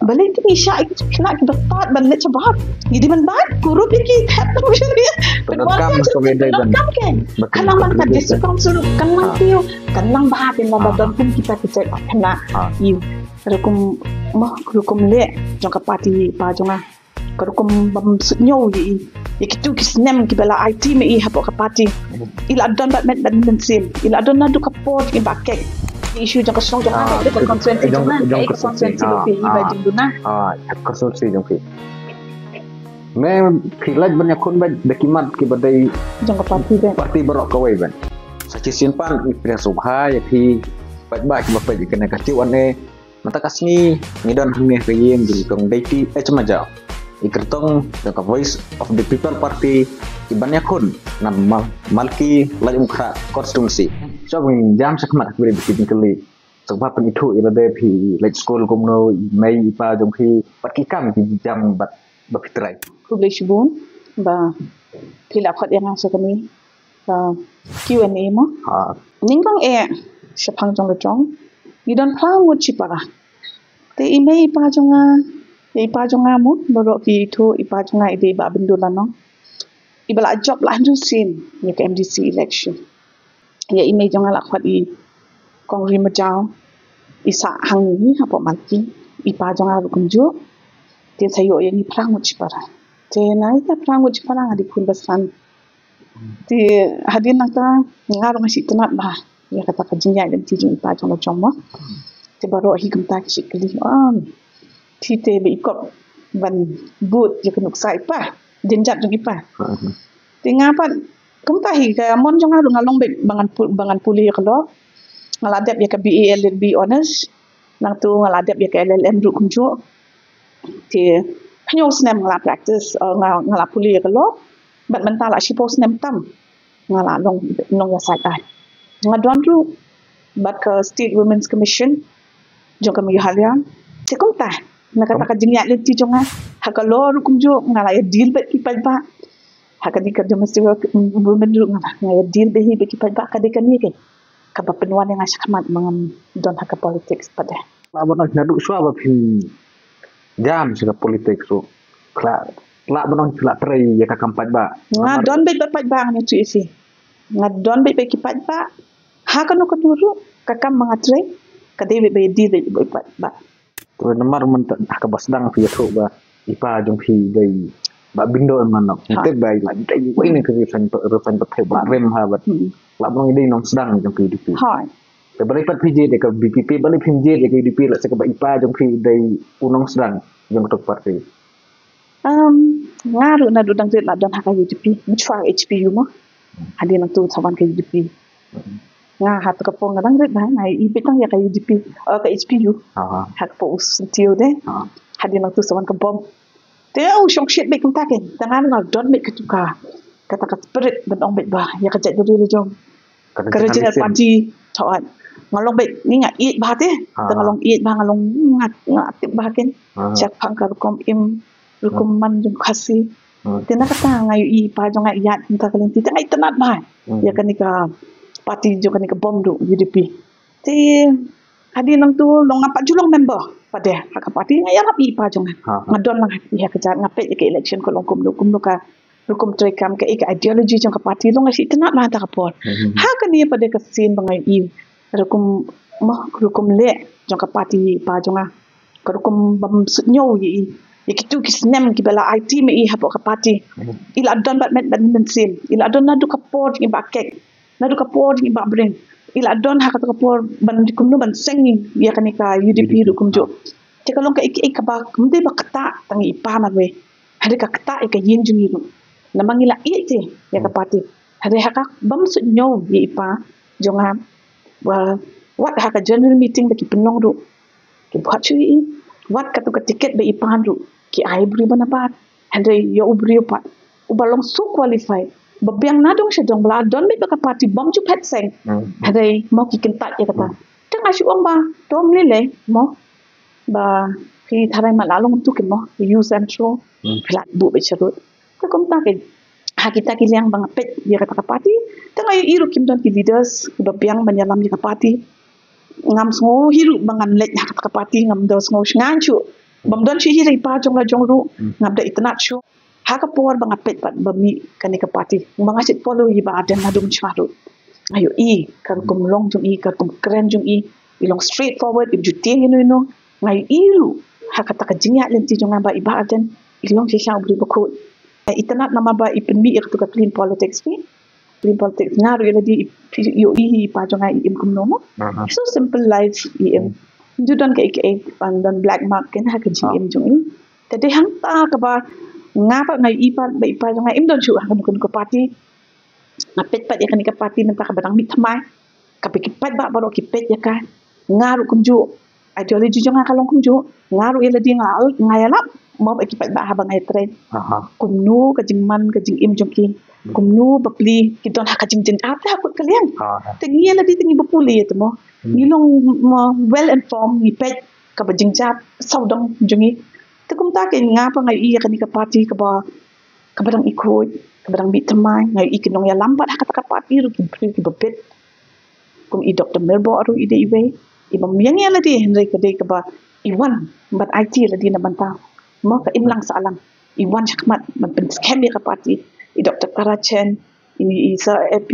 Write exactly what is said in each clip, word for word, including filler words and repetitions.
Balei kine sha ki khynnah kiba tad ban leit shabar? Ngi dei ban bat, kurup ïa ki, thep tam sha ri. Pyndonkam ka wei dei ban. Pyndonkam ke. Kan nang ban kat district council, kan nang piew, kan nang ba, pynban ba don kum kita ki jait khynnah. Ïa rukom, mo, rukom leh jong ka party pa jong nga. Ka rukom bym suidñiew ïa i. Ïa kitu ki snem kiba la aiti ma i hapoh ka party. I la don bad met bad mynsiem. I la don naduh ka por jong i ba kek. Issue jong ka shnong jong nga, ka constituency jong nga, ka constituency jong phi, i ba jingduna. Ah, constituency jong phi. Me phi lait ban ïakhun bad da ki mat kiba dei jong ka party bad party baroh kawei bad. Sa shisien pat i pdiang sngewbha ïa phi paidbah kiba peit ïa kane ka Q and A. Mynta ka sngi ngi don hangne ha ka ïing jong i Kong Deiti H Majaw, i kyrtong jong ka Voice of the People Party, ki ban ïakhun na Mal-, Malki Laitumkhrah constituency. Shuwa ba ngin jam shakhmat ha kawei de ki jingkylli, sngewbha pynithuh ïa lade, phi leit skul kumno, i mei i pa jong phi, bad ki kam ki jam bad ba phi trei. Khublei shibun ba phi la khot ïa nga sha kane, uh, Q and A mo. Ha. Nyngkong eh, shaphang jong la jong, ngi don phra ngut shipara. Te i mei i pa jong nga, i pa jong nga mo, baroh ki ithuh, i pa jong nga i dei i Bah Bindu Lanong. I ba la jop la hynriew sien ïa ka M D C election. Ïa i mei jong nga la khot i Kong Ri Majaw, i sah hangne hapoh Malki. I pa jong nga ruh kumjuh. Te sa ïoh ïa ngi phra ngut shipara. Te na ïa phra ngut shipara nga dei khun ba san. Te hadien nangta nga ruh nga shu itynnad bha ïa kata ka jingïaid lynti jong i pa jong la jong mo. Te baroh hi kumta ki shu kylli, um, te te ba i kop ban bud ïa ka nuksa i pa, jynjar jong i pa. Te nga pat kumta hi, ka mon jong nga ruh nga long beit ba ngan pu-, ba ngan pule ïa ka law. Nga la dep ïa ka B A L L B honours. Nangta nga la dep ïa ka L L M ruh kumjuh. Te hynñiew snem nga la practice, uh, nga, nga la pule ïa ka law. Bad mynta la shiphew snem tam nga la long, long ïasaid aiñ. Nga don ruh bad ka State Women's Commission jong ka Meghalaya. Te kumta na kata ka jingïaid lynti jong nga ha ka law ruh kumjuh, nga la ïa deal bad ki paidbah. Ha kane ka domestic work, mm, women ruh nga la, nga ïa deal bad hi bad ki paidbah. Ka dei kane ka kaba pynwan ïa nga shakhmat ba ngan don ha ka politics pat de. Lah ban ong naduh shuwa ba phim jam sha ka politics ruh, lah, lah ban ong phi la trei ïa ka kam paidbah. Nga don beit bad paidbah, nga ïathuh ïa phi. Nga don beit bad ki paidbah. Ha kano kano ruh ka kam ba nga trei ka dei beit ba ïa deal beit bad paidbah. Te namar mynta ha kaba sdang phi ïathuh ba i pa jong phi dei Bah Bindo em Lanong. Te ba i la dei uwei na ka resign, resign pat ba rem ha bad. Lah ban ong i dei nongsdang jong ka U D P. Te balei pat phi jied ïa ka V P P, balei phim jied ïa ka U D P, lehse kaba i pa jong phi dei u nongsdang jong kato ka party. Um, nga ruh naduh dang rit la don ha ka U D P, mynshwa H P U mo. Hadien nangta sa wan ka U D P. Nga ha kato ka por nga dang rit bha, nga ïohi beit tang ïa ka U D P, eh, ka H P U. Ha ka por u syntiew de. Hadien nangta sa wan ka bom. Te u shongshit beit kumta kein. Te nga ruh nga don beit katu ka, kata ka spirit ban ong beit ba ïa ka jaitbynriew la jong ka regional party. Te nga long beit, ngi nga ïeit bha te. Te nga long ïeit bha, nga long, nga, nga tip bha kein shaphang ka rukom im, rukom man jong Khasi. Te na kata nga ïohi i pa jong nga ïaid mynta ka lynti, te nga itynnad bha ïa kane ka party jong kane ka bom ruh, U D P. Te hadien nangta long nga pat ju long member pat de ha ka party, nga ïarap i pa jong nga. Nga don lang ha ka jaka, nga peit ïa ka election ka long kumno kumno ka rukom treikam, ka, ka ideology jong ka party, long nga shu itynnad bha ha kata ka por. Ha kane pat de ka sien ba nga ïohi rukom, mo, rukom leh jong ka party pa jong nga. Ka rukom bym suidñiew ïa i. Ïa kitu ki snem kiba la aiti ma i hapoh ka party. I la don bad met bad mynsiem. I la don naduh ka por jong i Bah Kek, naduh ka por jong i Bah Bring. I la don ha kata ka por ban dei kumno ban seng ïa kane ka U D P ruh kumjuh. Te ka long kaei kaei kaba ym dei ba ktah tang ïa i pa marwei, hynrei ka ktah ïa ka ïing jong ngi ruh. Namar ngi la ïeit te ïa ka party. Hynrei ha ka bym suidñiew ïa i pa jong nga, wat ha ka general meeting ba ki pynlong ruh, ki buh shuh ïa i. Wat katu ka tiket ba i pan ruh, ki ai briew ba nabar. Hynrei ïa u briew pat uba long so qualified, ba biang na dong sha dong, ba la don beit bad ka party, bym ju phet seng. Hynrei mo ki kyntait ïa kata. Te nga shu ong ba to ym lei lei mo, ba phi tharai ma la long tu kein mo, U Central phi la buh beit sharud. Te kumta kein, ha kita ki liang ba nga peit ïa kata ka party, te nga ïohi ruh kim don ki leaders kiba biang ban ïalam ïa ka party. Ngam sngew hi ruh ba ngan leit ha kata ka party, ngam da sngew shngaiñ shuh. Bym don shuh hi la i pa jong la jong ruh. Hmm. Ngam da itynnad shuh. Ha ka por ba nga peit pat ba mih kane ka party, ba nga shait follow ïa i Bah Ardent naduh mynshwa ruh, nga ïohi ka rukom long jong i, ka rukom kren jong i, i long straightforward, im ju tieng ïano ïano. Nga ïohi ruh ha kata ka jingïaid lynti jong nga ba i Bah Ardent i long shisha u briew bakhuid. Nga itynnad namar ba i pynmih ïa katu ka clean politics phi. Clean politics, nga ruh ïa lade i, phi ïohi i pa jong nga i im kumno mo. Aha. So simple life i im. Hmm. Ju don kaei kaei, ban don black mark kein ha ka jingim jong i. Te dei hangta kaba nga pat nga ïohi pat ba i pa jong nga im don shuh ha kano kano ka party. Nga peit pat ïa kane ka party mynta kaba dang mih thymmai, kaba ki paidbah baroh ki peit ïa ka. Nga ruh kumjuh, ideology jong nga ka long kumjuh. Nga ruh ïa lade nga, nga ïalap mo ba ki paidbah haba nga ïatrei. Aha. Kumno ka jingman ka jingim jong ki, kumno bapli ki don ha ka jingjynjar te ha kut ka liang. Aha. Te ngi ïa lade te ngi bapli ïa te mo. Hmm. Ngi long mo well informed, ngi peit kaba jingjynjar sawdong jong ngi. Te kumta kein nga pat nga ïohi ïa kane ka party kaba, kaba dang i khuid, kaba dang mih thymmai, nga ïohi ki nongïalam pat ha kata ka party ruh ki briew kiba bit. Kum i Doktor Mirboh ruh i dei iwei iba ym ïeng ïa lade, hynrei ka dei kaba i wan ban aiti ïa lade na bynta mo ka imlang sahlang. I wan shakhmat ban pynskhem ïa ka party. I Doktor Tarachen, i, i Sir A P,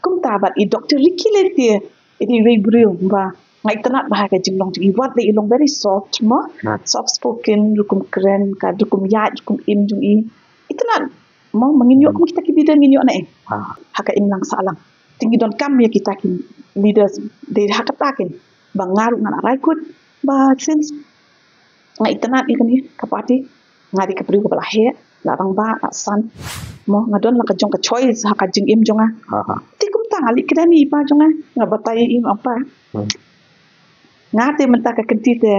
kumta bad i Doktor Ricky Lenthier, i dei iwei i briew ba nga itynnad ba ha ka jinglong jong i, wat lei i long very soft mo, soft spoken, rukom kren, ka rukom ïaid, rukom im jong i. Itynnad mo, ma ngin ïoh kum kita ki leader ngin ïoh na ïing ha ka imlang sahlang. Te ngi donkam ïa kita ki leaders dei ha kata kein ba nga ruh nga la rai kut ba since nga itynnad ïa kane ka party, nga dei ka briew kaba la heh, la rangbah, la san mo, nga don la ka jong ka choice ha ka jingim jong nga. Aha. Te kumta nga leit kren ïa i pa jong nga, nga batai ïa i, nga ong pa, hmm, nga te mynta ka kynti te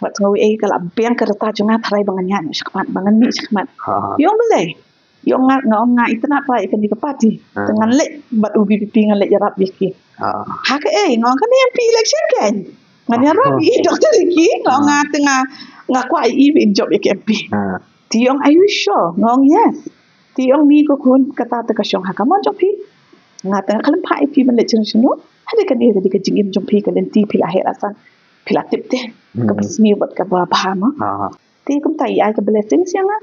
wat sngew ei, ka la biang ka rta jong nga, tharai ba ngan ïaid shakhmat, ba ngan mih shakhmat. Aha. I ong balei? I ong nga, nga ong nga itynnad pat ïa kane ka party. Ah. Te ngan leit bad u VPP, ngan leit ïarap ïa ki. Ah. Ha kaei? Nga ong kane MP election kein. Ngan ïarap ïa i Doktor Ricky, nga ong nga te nga, nga kwah ïa i ba in jop ïa ka MP. Ah. Te i ong, are you sure? Nga ong yes. Te i ong mih ko khun, kata te ka shong ha ka mon jong phi. Nga te nga khlem phah ïa phi ban leit shano shano. Hynrei kane ka dei ka jingim jong phi, ka lynti phi la heh la san. Phi la tip te kaba sniew bad kaba bha mo. Ah. Te kumta i ai ka blessing ïa nga.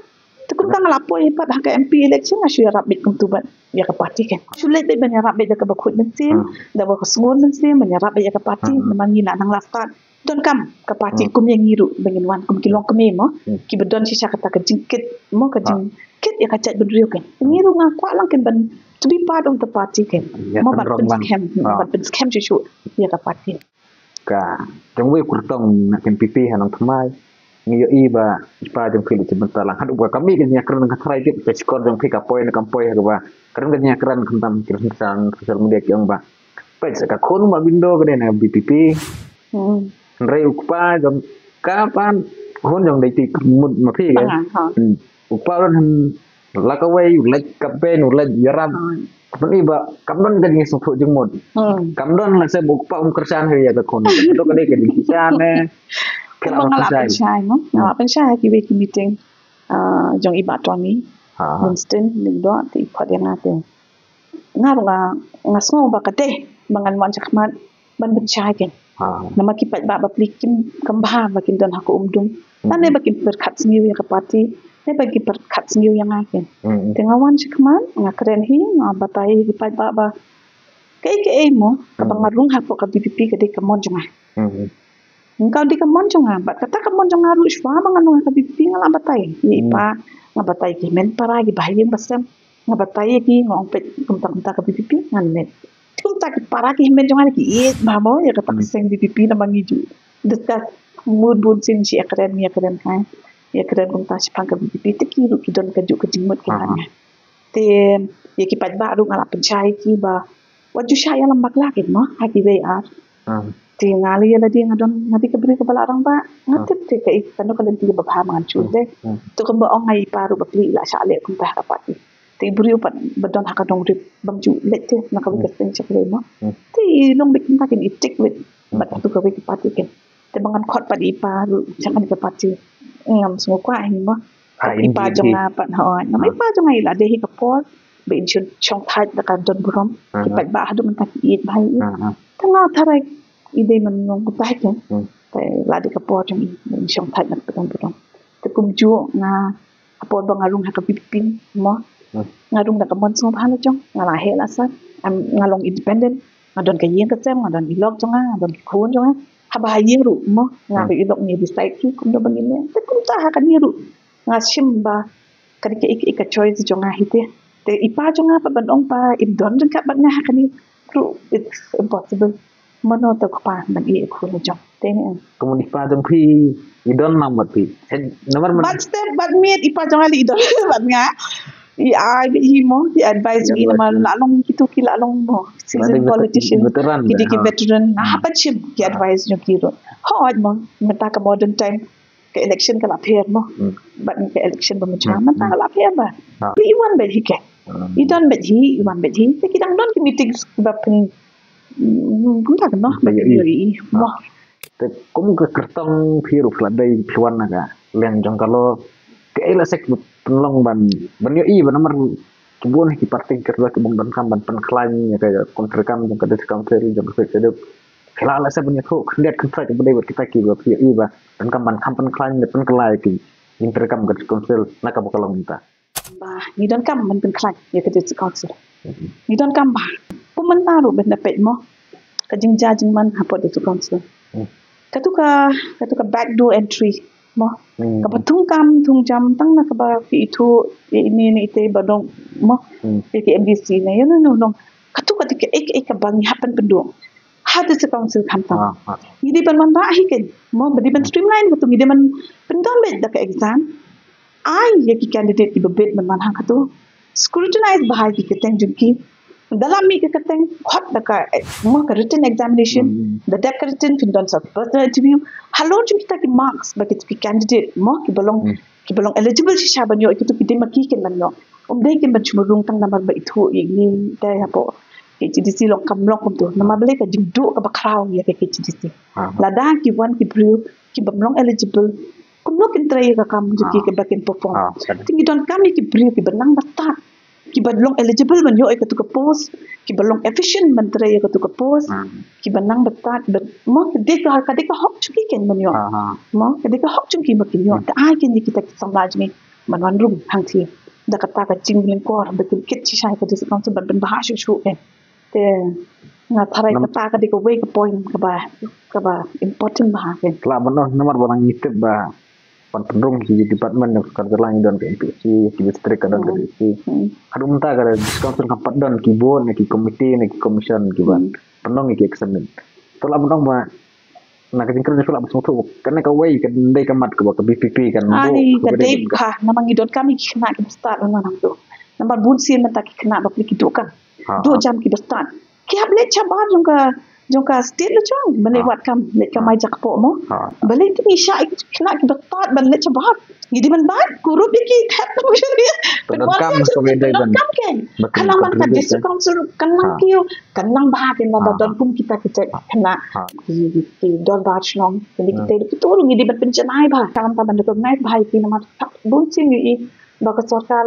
Te kumta nga la poi pat ha ka MP election, nga shu ïarap beit kumta bad ïa ka party kein. Shu leit beit ban ïarap beit da kaba khuid mynsiem, da kaba sngur mynsiem, ban ïarap beit ïa ka party, namar ngi la nang la stad. Donkam ka party kum ïa ngi ruh ba ngin wan kum ki longkmie mo. Kiba don shisha kata ka jingkit mo, ka jingkit ïa ka jaitbynriew kein. Ngi ruh nga kwah lang kein ban to be part of the party kein. Mo ban pynskhem, ban pynskhem shuh shuh ïa ka party. Ka jong wei kyrtong na ka NPP ha Nongthymmai. Ngi ïohi ba i pa jong phi leit sha bynta lang. Haduh ba ka mih ka jingïakren ka tharai tip ka shkor jong phi ka poi ne kam poi ha kaba kren ka jingïakren khamtam ki rynsan social media ki ong ba peit sa ka khun ma Bindo ka dei na VPP. Hmm. Hynrei u kpa jong ka pan khun jong dei ti mut ma phi ka. Tanga, ha. Hmm. U kpa don han la kawei, u leit campaign, u leit ïarap. Hmm. Ka pyni ba kam don ka jingsngewthuh jingmut. Hmm. Kam don lehse ba u kpa um kyrshan ha ïa ka khun. Ka dei ka jingkyrshan ne. Kumba nga la pynshai mo. Nga la pynshai ha kiwei ki meeting, ah, jong i Bah Tony Winston Lyngdoh, te i khot ïa nga te. Nga ruh nga, nga sngew ba ka dei ba ngan wan shakhmat ban pynshai kein. Ha. Namar ki paidbah bapli kim, kam bha ba kin don ha ka umdum. Hmm. Lane ba kin pyrkhat sniew ïa ka party, ne ba kin pyrkhat sniew ïa nga kein. Hmm. Te nga wan shakhmat, nga kren hi, nga batai ïa ki paidbah ba kaei kaei mo kaba nga rung hapoh ka VPP ka dei ka mon jong nga. Hmm. Ka dei ka mon jong nga, bad kata ka mon jong nga ruh shuwa ba nga rung ha ka VPP nga la batai ïa i pa, nga batai ki hynmen para, ki bahaïing basem. Nga batai ïa ki, nga ong peit kumta kumta ka VPP ngan leit. Kumta ki para ki hynmen jong nga ki ïeit bha mo ïa kata ka seng VPP namar ngi ju discuss mut bun sien shi ïakren, ngi ïakren kai, ïakren kumta shaphang ka VPP, te ki ruh ki don kajuh ka jingmut ki ha nga. Te ïa ki paidbah ruh nga la pynshai ïa ki ba wat ju shah ïalam bakla kein mo ha kiwei ar. Hmm. Te nga lei ïa lade nga don, nga dei ka briew kaba la rangbah, nga tip te kaei kano ka lynti kaba bha ba ngan shu leh. Hmm. Te kumba ong nga, i pa ruh bapli i la shah leh kumta ha ka party. Te i briew pat ba don ha ka nongrim bym ju leit te na kawei ka seng sha kawei mo. Hmm. Te i long beit kumta kein, i tik beit bad katu kawei ka party kein. Te ba ngan khot pat i pa ruh sha kane ka party ngam sngew kwah hi mo. Ka i pa jong nga pat, hooid, namar i pa jong nga i la dei hi ka por ba in shong thait da ka don burom. Ki paidbah haduh mynta ki ïeit bha ïa i. Te nga tharai i dei ban long kumta hi kein. Hmm. Te la dei ka por jong i, i shong thait na ka pdong pdong. Te kumjuh nga, ka por ba nga rung ha ka VPP mo. Nga rung da ka mon sngewbha la jong, nga la heh la sat. Nga long independent, nga don ka ïing ka sem, nga don i lok jong nga, nga don ki khun jong nga. Haba ha ïing ruh mo, nga ruh i lok ngi decide ki kumno ba ngin leh. Te kumta ha kane ruh nga shim ba ka dei ka, ka, ka choice jong nga hi te. Te i pa jong nga pat ban ong ba im don ryngkat bad nga ha kane ruh, it's impossible. Mano to kpa ban ïeh ïa u khun jong te ne. Kumno i pa jong phi i don lang bad phi? Namar man bad step bad miet i pa jong nga i don bad nga. I ai bad hi mo, i advice i namar la long kitu ki la long mo seasoned politician, ki dei ki veteran. Nga hap ban shim ki advice jong ki ruh. Hooid mo, mynta ka modern time ka election ka la pher mo. Bad ka election ba mynta mynta ka la pher ba. Phi i wan bad hi ke. I don bad hi, i wan bad hi. Te ki dang don ki meetings ba pyn kumta ka noh ba ki ïohi mo. Te kum ka kyrtong phi ruh phi la dei phi wan na ka liang jong ka law. Kaei la sek pynlong ban ban ïohi ba namar ki bun ki parti ki kyrtong ki bun ban kam ban pynkhlaiñ ïa ka kam jong ka district council jong ka state. Phi la lehse ban ïathuh khyndiat khyndiat ba dei bad kita kiba phi ïohi ba donkam ban kham pynkhlaiñ ne pynkylla ïa ki jingtrei kam ka district council na kaba ka long mynta. Ba ngi donkam ban pynkhlaiñ ïa ka district council. Ngi donkam ba kum mynta ruh ban da peit mo ka jingjia jingman hapoh district council. Katu ka, katu ka backdoor entry mo. Kaba thungkam thungjam tang na kaba phi ithuh ïa ine ne ite ba dang mo. Ïa ki MDC ne ïa no no no. Katu ka dei kaei kaei kaba ngi hap ban pynduh ha district council khamtam. Ngi dei ban wanrah hi kein mo, ba dei ban streamline katu, ngi dei ban pyndon beit da ka exam. Ai ïa ki candidate kiba bit ban wan ha katu, scrutinize bha ïa ki kyrteng jong ki. Da la mih ka kyrteng, khot da ka mo ka written examination. Da dep ka written, phin don sa personal interview. Halor jong kita ki marks ba kita ki candidate mo kiba long kiba long eligible shisha ban ïoh ïa kitu ki dei ma ki kein ban ïoh. Um dei kein ban shu mudui tang namar ba ithuh ïa ngi dei hapoh KHADC long kam long kumtu. Namar balei ka jingduh kaba khraw ïa ka KHADC. Lada ki wan ki briew kiba ym long eligible, kumno kin trei ïa ka kam jong ki kaba kin perform. Te ngi donkam ïa ki briew kiba nang ba stad, kiba long eligible ban ïoh ïa katu ka post, kiba long efficient ban trei ïa katu ka post, kiba nang ba stad, ba mo ka dei ka, ka dei ka hok jong ki kein ban ïoh. Mo ka dei ka hok jong ki ba kin ïoh. Te ai kein ïa kita ki samla jong ngi ban wan rung hangtei da kata ka jinglyngkor ba kin kit shisha ïa ka district council ban pynbha shuh shuh kein. Te nga tharai kata ka dei kawei ka point kaba kaba important bha kein. Lah ban ong namar ba ngi tip ba ban pynrung ki department jong ka sorkar jylla ngi don ka MPSC, ki district ka don ka DSC. Haduh mynta ka district council kam pat don ki board ne ki committee ne ki commission kiban pynrung ïa ki exam. To lah ban ong ba na ka jingkren jong phi lah ban sngewthuh kane kawei ka dei ka mat kaba ka VPP kan buh. Ani ka dei bha namar ngi donkam ïa ki khynnah kiba stad ban wan hangto. Namar bun sien mynta ki khynnah bapli ki duh kam. Duh jam kiba stad. Ki hap leit shabar jong ka jong ka state la jong. Balei wat kam leit kam ai jakpoh mo. Balei kine sha ïa ki khynnah kiba stad ban leit shabar. Ngi dei ban bat kurup ïa ki hep tu. Pyndonkam ka wei dei ban kam kein. Kan nang ban ka district council kan nang kiew kan nang bha kein ba don kum kita ki jait khynnah ki ki dorbar shnong. Kine kita ki tu ngi dei ban pynjanai bha. Kan ta ban recognize bha ïa ki namar bun sien ïohi ba ka sorkar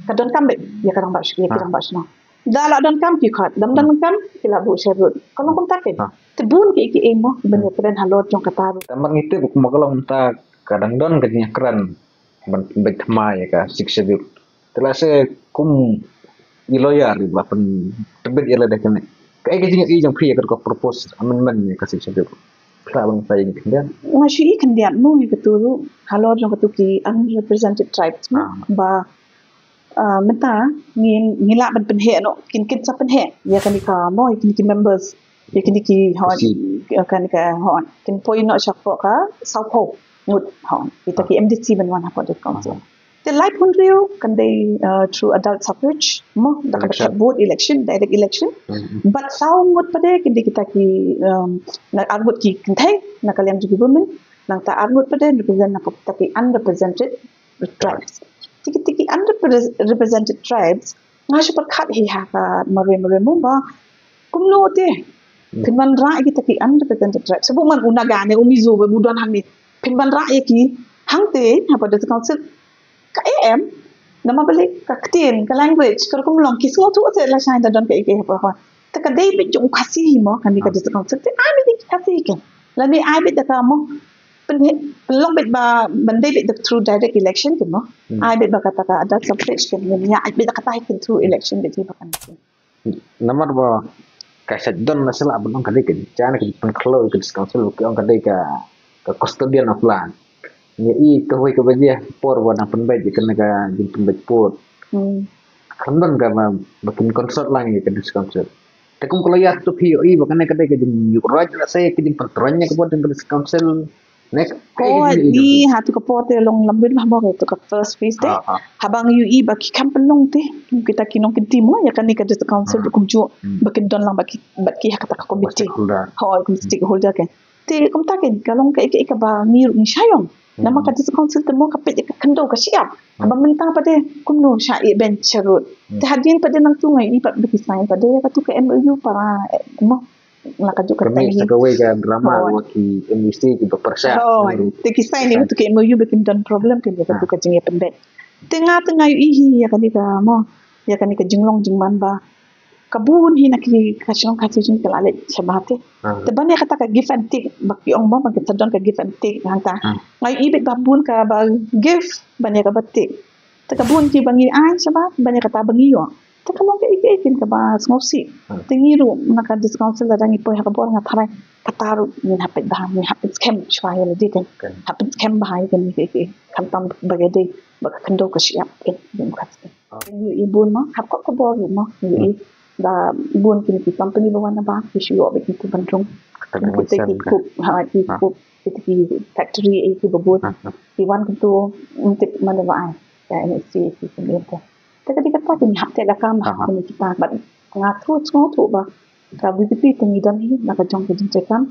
ka donkam beit ïa ka rangbah ïa ki rangbah shnong. Da la donkam ki khot, da ym donkam ki la buh sha rud. Ka long kumta kein. Te bun kiei kiei mo ban ïakren halor jong kata ruh. Te ma ngi tip kumba ka long mynta ka dang don ka jingïakren ban pynbeit thymmai ïa ka Sixth Schedule. Te lehse kum i lawyer ba pyntbit ïa lade kane. Kaei ka jingïohi jong phi ïa ka proposed amendment ïa ka Sixth Schedule? Phi lah ban sa ïa khyndiat? Nga shu i khyndiat mo ïa katu ruh halor jong katu ki unrepresented tribes mo ba mynta ngi ngi lah ban pynheh noh kin kin sa pynheh ïa kane ka mo ïa kine ki members ïa kine ki hon ïa kane ka hon kin poi noh shapoh ka sawphew ngut hon ïa kita ki MDC ban wan hapoh district council. Te laiphew hynriew kan dei through adult suffrage mo da ka vote election, direct election. Bad saw ngut pat de kin dei kita ki na arngut ki kynthei na ka liang jong ki women. Nangta arngut pat de represent na kita ki unrepresented tribes. Tiki tiki unrepresented tribes nga shu pyrkhat hi ha ka marwei marwei mo ba kumno te phin wanrah ïa kita ki unrepresented tribes. Shu man u Naga ne u Mizo ba u don hangne phin wanrah ïa ki hangte hapoh district council. Ka em namar balei ka ktien ka language ka rukom long ki sngewthuh te lashai da don kaei kaei hapoh. Te ka dei beit jong u Khasi hi mo kane ka district council te ai beit ki Khasi hi kein. Lane ai beit da ka mo. Pynlong beit ba ban dei beit da through direct election ki mo. Ai beit ba kata ka adult suffrage ki mo, ïa ai beit da kata hi ki through election beit hi ba kan. Namar ba ka sha don na sla ban ong ka dei ka jana ka jingpynkhloh ka district council, ki ong ka dei ka, ka custodian of land. Ïa i kawei kaba jia por ba nang pynbeit ïa kane ka jingpynbeit por. Kan don ka ba, ba kin consult lang ïa ka district council. Te kum ka lawyer tu phi ïohi ba kane ka dei ka jingïuh roi la se ka jingpyntroiñ ïa ka bor ka district council. Next. Ko ni ha tu ka por te long lambit ba mo tu ka first phase te. Haba ngi ïohi ba ki kam pynlong te, kita ki nongkynti mo ïa kane ka district council ba kumjuh ba kin don lang ba ki, ba ki ha kata ka committee. Hooid, kum stakeholder ke. Te kumta ke ka long ka, ka, kaba ngi ruh ngi shah ïong. Namar ka district council te mo ka peit ka khyndew ka shyiap. Haba mynta pat te kumno shah ïeh bench sharud. Te hadien pat te nangtu ngi ïohi pat ba ki sign pat te ka tu ka M O U para, eh, mo. La ka juk ka teng hi. Ka wei ka drama wa ki M U C ki ba pyrshah. Te ki sign ni tu ki M O U ba kin don problem kin ka tu ka jingïapynbeit. Te nga te nga ïohi hi ïa kane ka mo. Ïa kane ka jinglong jingman ba ka bun hi na ki ka shnong ka jing ka la leh shabar te. Te ban ïa kata ka give and take ba ki ong mo ba ka don ka give and take hangta. Nga ïohi beit ba bun kaba give ban ïa kaba take. Te ka bun kiba ngi ai shabar ban ïa kata ba ngi ïoh. Te ka long kaei kaei kin kaba sngewsih. Te ngi ruh na ka district council lada ngi poi ha ka bor nga tharai kata ruh ngin hap peit bha, ngin hap peit skhem shuwa ïa lade kan. Hap peit skhem bha ïa kane kaei kaei. Khamtam ba ka dei ba ka khyndew ka shyiap kan. Ngi ïohi bun mo, ha ka bor ruh mo, ngi ïohi ba bun kine ki company ba wan na ba ki shu ïoh beit ki ban rung. Kine ki kup, ha, ki kup, kine ki factory, eh, ki ba bun. Ki wan kumtu, ym tip mano ba ai. Ka N S C ki kumne te. Te ka dei kata ki ngi hap te la kam ha kine kita bad nga tru sngewthuh ba ka V P P te ngi don hi na ka jong ka jingtrei kam.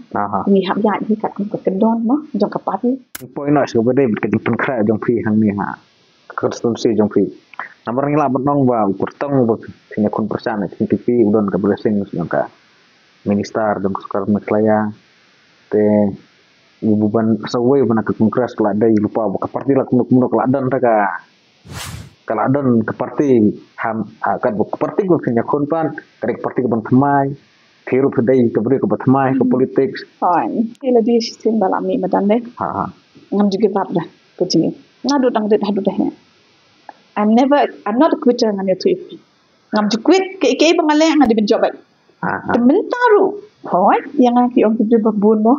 Ngi hap ïaid hi katkum ka kyndon mo jong ka party. Poi noh sha kaba dei bad ka jingpynkhreh jong phi hangne ha ka constituency jong phi. Namar ngi lah ban ong ba u kyrtong ba phi ïakhun pyrshah na N P P u don ka blessing jong ka minister jong ka sorkar Meghalaya. Te u ban sa uwei u ban ka Congress ka la dei lypa ba ka party la kumno kumno ka la don ta ka, ka la don ka party ham, ah, ka party ba phi ïakhun pat ka dei ka party ka ban thymmai. Phi ruh phi dei ka briew kaba thymmai ka politics. Hooid, te la dei shisien ba la mih madan de. Ha ha. Ngam ju give up da ka jingim. Nga duh dang rit haduh da he. I'm never, I'm not a quitter, ngan ïathuh ïa phi. Ngam ju quit, kaei kaei ba nga leh nga dei ban jop beit. Te mynta ruh, hooid, ïa nga ki ong ki briew ba bun mo.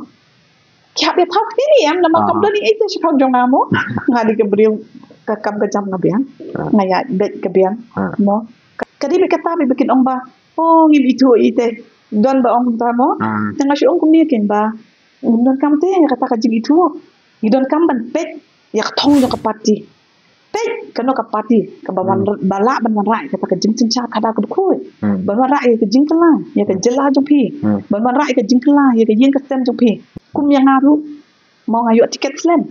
Ki hap ïa thaw kti ni em, namar kam don ei ei te shaphang jong nga mo. Nga dei ka briew ka kam ka jam nga biang. Nga ïaid beit ka biang mo. Ka, ka dei beit kata beit ba kin ong ba, oh, ngim ithuh ei te. Don ba ong kumta mo. Te nga shu ong kumne kin ba, ngim donkam te ïa kata ka jingithuh. Ngi donkam ban peit ïa ka thong jong ka party. Peit kano ka party kaba wan, ba lah ban wanrah ïa kata ka jingsynshar khadar kaba khuid. Ban wanrah ïa ka jingkylla ïa ka jylla jong phi. Ban wanrah ïa ka jingkylla ïa ka ïing ka sem jong phi. Kum ïa nga ruh mo nga ïoh tiket slem.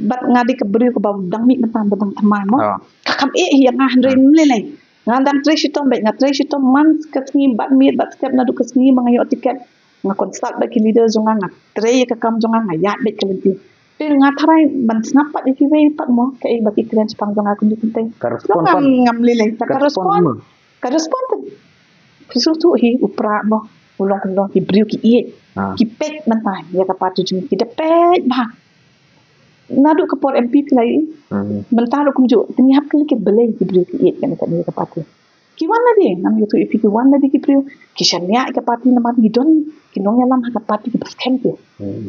Bad nga dei ka briew kaba dang mih mynta ba dang thymmai mo. Ka kham eh ïa nga hynrei ym lei lei. Nga dang trei shitom beit, nga trei shitom man ka sngi bad miet bad step naduh ka sngi ba nga ïoh tiket. Nga consult bad ki leader jong nga, nga trei ïa ka kam jong nga, nga ïaid beit ka lynti. Te nga tharai ban sngap pat ïa kiwei pat mo kaei ba ki kren shaphang jong nga kumne kumtei. Ka respond pat ngam lei lei. Ka respond. Ka respond pat. Phi sngewthuh hi u Prah mo, u long kumno, ki briew ki ïeit. Ki peit mynta ïa ka party jong ngi, ki da peit bha. Naduh ka por M P phi la ïohi. Mynta ruh kumjuh, te ngi hap kylli ki balei ki briew ki ïeit kane kane ka party. Ki wan lade, ngam ïathuh ïa phi ki wan lade ki briew, ki shaniah ïa ka party namar ngi don ki nongïalam ha ka party kiba skhem ki.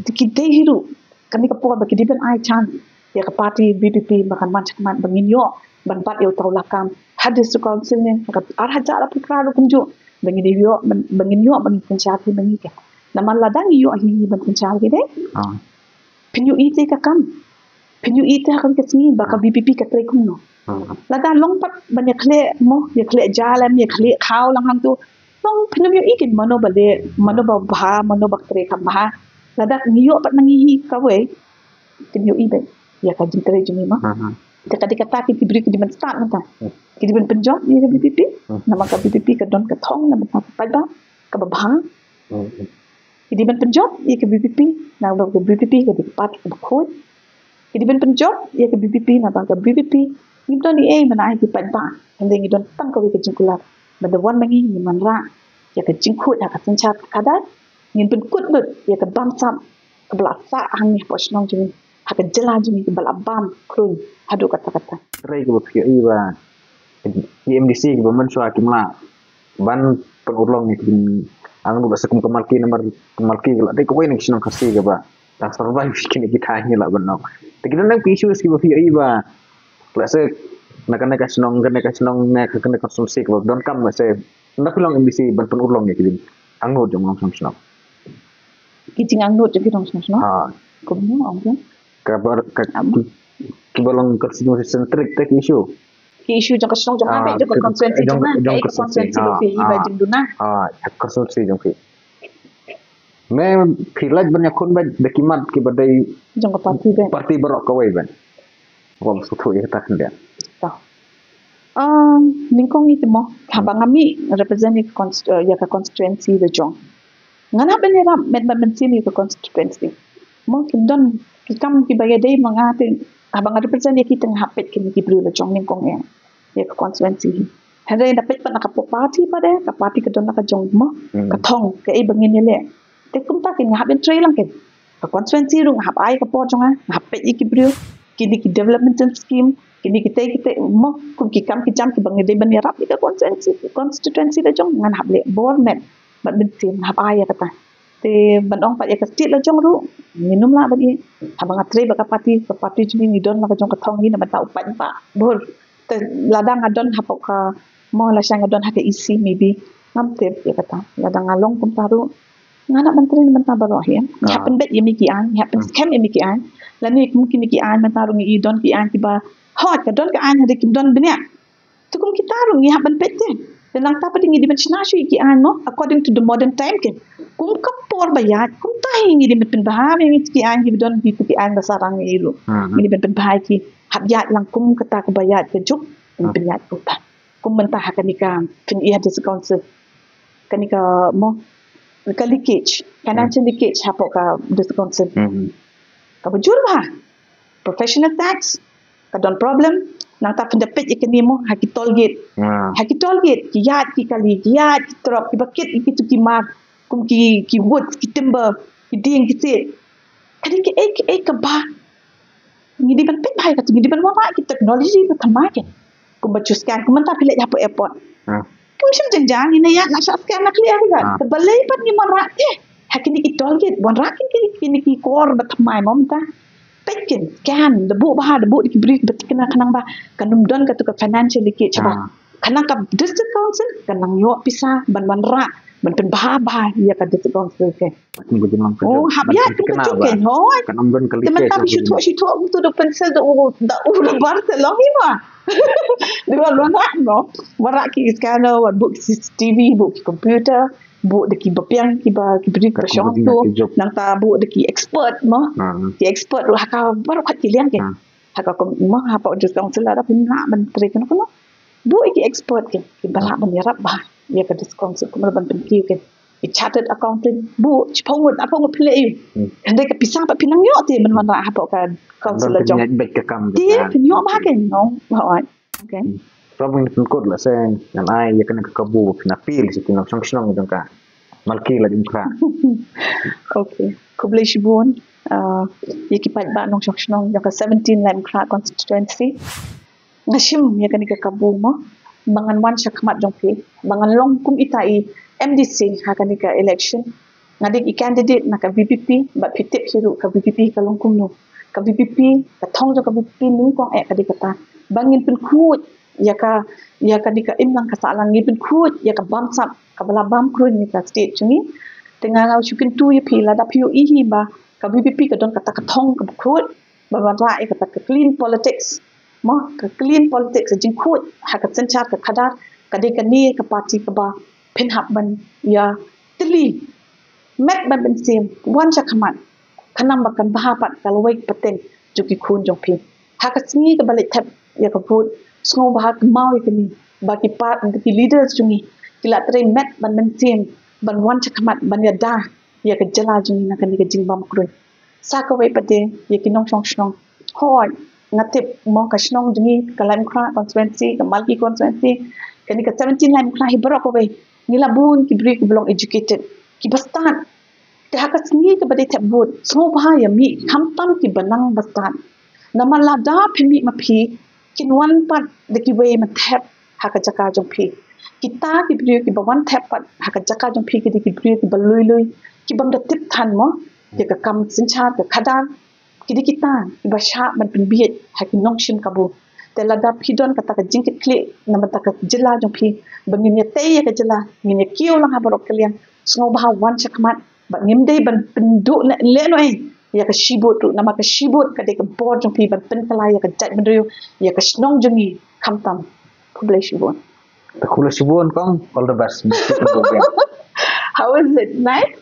Te ki dei hi ruh kane ka por ba ki dei ban ai chance ïa ka party V P P ba kan wan shakhmat ba ngin ïoh ban bat ïa uta u lakam ha District Council ne ha ka ar hajar arphew phra ruh kumjuh ba ngin ïoh ban, ba ngin ïoh ban synshar hi ma ngi ke. Namar lada ngi ïoh hi ban synshar hi de. Phin ïohi te ka kam. Phin ïohi te ha kawei ka sngi ba ka V P P ka trei kumno. Lada long pat ban ïakhleh mo, ïakhleh ja lem, ïakhleh khaw lang hangto. Long phin ym ïohi kin mano ba leh, mano ba bha, mano ba trei kam bha. Lada ngi ïoh pat na ngi hi kawei. Phin ïohi beit ïa ka jingtrei jong ngi mo. Te ka dei kata ki briew ki dei ban stad mynta. Ki dei ban pynjop ïa ka V P P. Namar ka V P P ka don ka thong namar ka paidbah kaba bha. Ki dei ban pynjop ïa ka V P P, namar ka V P P ka dei ka party kaba khuid. Ki dei ban pynjop ïa ka V P P, namar ka V P P ngim don ei ei ban ai ki paidbah. Hynrei ngi don tang kawei ka jingkular. Ban da wan ma ngi ngin wanrah ïa ka jingkhuid ha ka synshar khadar. Ngin pynkut lut ïa ka bamsap ba la sah hangne hapoh shnong jong ngi, ha ka jylla jong ngi, ba la bam khlun haduh katta katta. Hynrei kiba phi ïohi ba ki M D C kiba mynshuwa kim lah ban pynurlong ïa ki jingangnud, lehse kum ka Malki, namar ka Malki ka la dei kawei na ki shnong Khasi kaba dang survive kine ki thaiñ, ngi lah ban ong. Te ki don nang ki issues kiba phi ïohi ba lehse na kane ka shnong, kane ka shnong, ne ka, kane ka constituency kaba donkam, lehse ynda phi long M D C ban pynurlong ïa ki jingangnud jong ki nongshong shnong. Ki jingangnud jong ki nongshong shnong? Ha. Kumno ong phi? Kaba, ka, ki, kiba long constituency centric te ki issue. Ki issue jong ka shnong jong nga, ah, bad jong ka constituency jong nga, jong ka constituency, ah, phi ba jingduna. Ah, constituency jong phi. Me phi lait ban ïakhun bad da ki mat kiba dei jong ka party bad, party baroh kawei bad. Wan shu thuh ïa kata khyndiat. To. Um, nyngkong ïa te mo, haba nga mih represent ïa ka const-, uh, ïa ka constituency la jong, ngan hap ban ïarap met bad mynsiem ïa ka constituency. Mo, ki don ki kam kiba ïadei ma nga te, haba nga represent ïa ki te nga hap peit kine ki briew la jong nyngkong ïa, ïa ka constituency. Hynrei da peit pat na ka party pat de, ka party ka don la ka jong mo, hmm, ka thong, kaei ba ngin ïaleh. Te kumta kine nga hap ban trei lang kine. Ka constituency ruh nga hap ai ka por jong nga, nga hap peit ïa ki briew, kine ki development scheme, kine kitei kitei mo, kum ki kam ki jam kiba nga dei ban ïarap ïa ka constituency, constituency la jong, ngan hap leh bor met bad mynsiem, nga hap ai ïa kata. Te ban ong pat ïa ka state la jong ruh, ngim lah ban ïa, haba nga trei bad ka party, ka party jong ngi, ngi don la ka jong ka thong, ngi na bynta u paidbah bor. Te lada nga don hapoh ka, mo, lashai nga don ha ka E C maybe ngam tip ïa kata. Lada nga long kumta ruh, nga na ban trei na bynta baroh hi. Ngi hap pynbeit ïa mi ki aiñ, ngi hap pynskhem ïa mi ki aiñ. Lane kum kine ki aiñ mynta ruh ngi i don ki aiñ kiba, hooid ka don ka aiñ, hynrei kim don bniah. Te kum kita ruh ngi hap ban peit te. Te nangta pat ngi dei ban shna shuh ïa ki aiñ mo, according to the modern time keiñ. Kum ka por ba ïaid, kumta hi ngi dei ban pynbha ïa ki aiñ kiba don, ki, ki aiñ ba sarang ïa i ruh. Hmm. Ngi dei ban pynbha ïa ki, hap ïaid lang kum kata kaba ïaid ka juk, ngi pynïaid kumta. Kum mynta ha kane ka, phin ïa district council, kane ka mo, ka leakage, financial leakage hapoh ka district council. Hmm. Kaba jur bha, professional tax ka don problem. Nangta phin da peit ïa kane mo, ha ki toll gate. Ah. Ha ki toll gate, ki ïaid ki kali, ki ïaid ki trok, kiba kit ïa kitu ki mar, kum ki, ki wood, ki timber, ki dieng, ki siej. Ka dei kaei kaei kaba ngi dei ban peit bha ïa katu, ngi dei ban wanrah ki technology ba thymmai keiñ. Kumba ju scan, kumba mynta phi leit hapoh airport. Hmm. Kim shym jynjar, ngi na ïaid la shah scan na clear hi kat. Hmm. Te balei pat ngim wanrah te ha kine ki toll gate, wanrah kine ki, kine ki kor ba thymmai mo mynta. Peit keiñ, scan, da buh bha, da buh da ki briew ba thikna khnang ba kan ym don katu ka financial leakage ba. Hmm. Khnang ka district council kan nang ïoh pisa ban wanrah, ban pynbha bha ïa ka district council keiñ. Oh, hap ïaid kum ka juk keiñ, hooid. Te mynta phi shu thoh, shu thoh kumtu da pencil, da u, da u rubber te long hi ma. Dei ban wanrah mo. Wanrah ki scanner, wan buh ki C C T V, buh ki computer, buh da kiba biang, kiba, ki briew kiba shong tu. Nangta buh da ki expert mo. Ki expert ruh ha ka baroh kat ki liang keiñ. Ha ka kum mo, hapoh district council lada phin lah ban trei kano kano, buh ïa ki expert keiñ kiba lah ban ïarap bha ïa ka district council, kumno ban pynkiew keiñ. Ki chartered accountant, buh shiphew ngut, arphew ngut phi leh ïa u. Hmm. Hynrei ka pisa pat phin nang ïoh te ban wanrah hapoh ka council la jong. Te phin ïoh bha keiñ, no. Hooid. Okay. Hmm. Problem ngi pynkut, lehse ngan ai ïa kane ka kabu phin appeal sha ki nongshong shnong jong ka Malki Laitumkhrah. Okay. Khublei shibun, uh, ïa ki paidbah nongshong shnong jong ka seventeen Laitumkhrah constituency. Nga shim ïa kane ka kabu mo, ba ngan wan sha khmat jong phi, ba ngan long kum ita i M D C ha kane ka election. Nga dei i candidate na ka V P P, bad phi tip hi ruh ka V P P ka long kumno. Ka V P P, ka thong jong ka V P P nyngkong eh ka dei kata, ba ngin pynkhuid ïa ka, ïa kane ka imlang ka sahlang, ngin pynkhuid ïa ka bamsap kaba la bam kruiñ ïa ka state jong ngi. Te nga shu kyntu ïa phi, lada phi ïohi hi ba ka V P P ka don kata ka thong kaba khuid, ba wanrah ïa kata ka clean politics. Mo, ka clean politics, ka jingkhuid ha ka synshar ka khadar, ka dei kane ka party kaba phin hap ban ïa tylli met bad mynsiem, wan sha khmat, khnang ba kan bha pat ka lawei ka pateng jong ki khun jong phi. Ha ka sngi kaba leit thep ïa ka vote, sngewbha kynmaw ïa kane, ba ki pa, ki leaders jong ngi ki la trei met bad mynsiem ban wan sha khmat ban ïada ïa ka jylla jong ngi na kane ka jingbam kruiñ. Sa kawei pat de ïa ki nongshong shnong. Hooid, nga tip mo, ka shnong jong ngi, ka Laitumkhrah constituency, ka Malki constituency, kane ka seventeen Laitumkhrah hi baroh kawei, ngi la bun ki briew kiba long educated, kiba stad. Te ha ka sngi kaba dei thep vote, sngewbha ïa mih khamtam kiba nang bastad. Namar lada phi mih ma phi, kin wan pat da kiwei ban thep ha ka jaka jong phi. Kita ki briew kiba wan thep pat ha ka jaka jong phi ki dei ki briew kiba lui lui, kibym da tip than mo ïa ka kam synshar ka khadar. Ki dei kita kiba shah ban pynbieit ha ki nongshim kabu. Te lada phi don kata ka jingkitkhlieh na bynta ka jylla jong phi, ba ngin ïatei ïa ka jylla, ngin ïakiew lang ha baroh ka liang, sngewbha wan shakhmat, ba ngim dei ban pynduh ne leh noh ïa ka shi vote ruh, namar ka shi vote ka dei ka bor jong phi ban pynkylla ïa ka jaitbynriew, ïa ka shnong jong ngi khamtam. Khublei shibun. Khublei shibun kong, all the best. How is it? Nice?